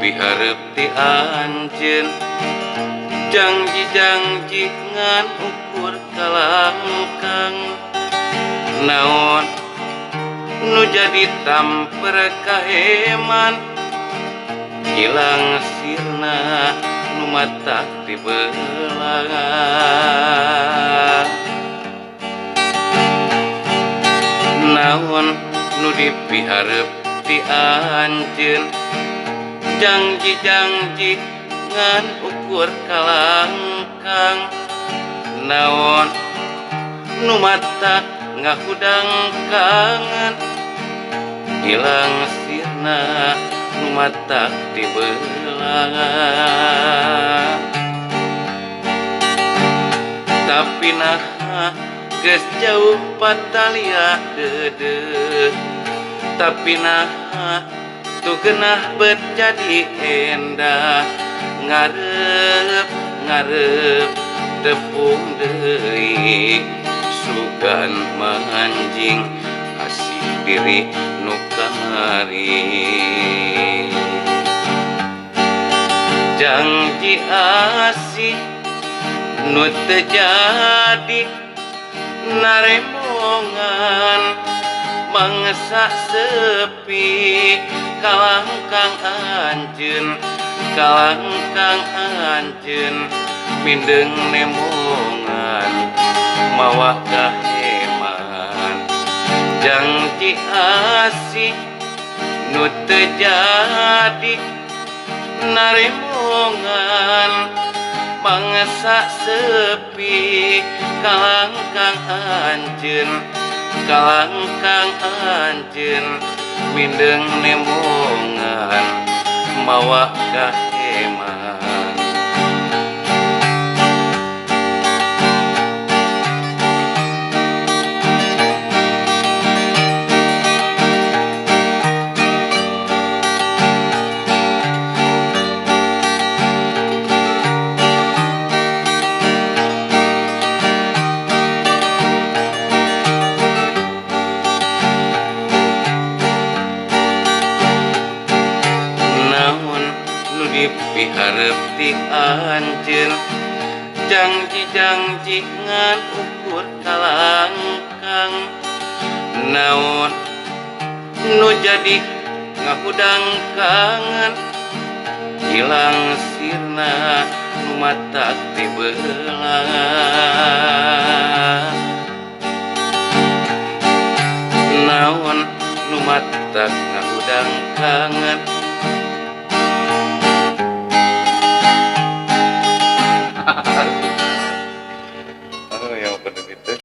dipihareup ti anjeun janji-janji ngan ukur kalangkang naon nu jadi tamper kaheman hilang sirna nu matak dibelang naon nu dipihareup ti anjeun janji-janji ngan ukur kalangkang naon nu matak ngahudang kangen hilang sirna nu matak dibelang tapi naha geus jauh patalia deudeuh tapi naha tu genah bet jadi endah ngarep ngarep tepung deui sugan manjing asih diri nu kamari janji asih nu teu jadi naremongan mangsa sepi kalangkang anjeun mindeng nemongan mawa kaheman janji asih nu teu jadi naremongan mangsa sepi kalangkang anjeun mindeng nemongan mawa kaheman. Dipihareup ti anjeun janji-janji ngan ukur kalangkang naon nu jadi ngahudang kangen hilang sirna nu matak dibelang.